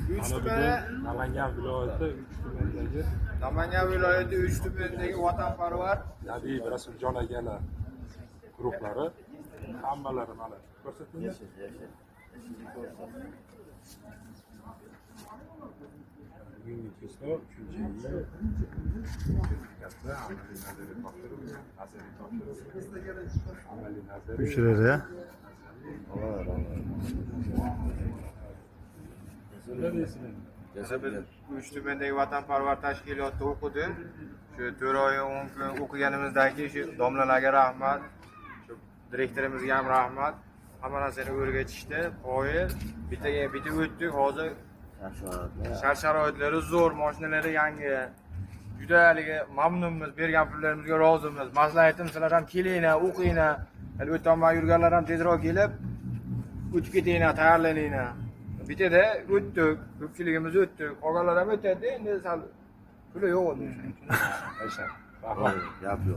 Uch Mana tumani bugun Namangan viloyati 3 tumandagi Namangan viloyati 3 tumandagi vatanparvar Nabiyev Rasuljon akalar guruhlari hammalari mana ko'rsatinglar. Bugungi число 3-iyun. Sertifikatlar amaliy nazariy topshirilgan, nazariy topshirilgan, amaliy nazariy. Uchradi ya. Nima deysizlar? Biz 3 tumandagi vatanparvar tashkilotida o'qidim. Shu 4 oy 10 kun o'qiganimizdan keyin shu domlalarga rahmat, shu direktorimizga ham rahmat. Hamma narsani o'rgatishdi. Qoyil, bittaga bitta o'tdik. Hozir shart sharoitlari zo'r, mashinalari yangi. Juda haligi mamnunmiz, bergan pullarimizga rozimiz. Maslahatim, sizlar ham kelinglar, o'qinglar. Hali o'tolmay yurganlar ham tezroq kelib o'tib ketinglar, tayyorlaninglar. Bittada o'tdik, ko'pchiligimiz o'tdik. Qolganlar ham o'tadi, endi sal puli yo'q edi o'shaning uchun. Rahmat. Gap yo'q.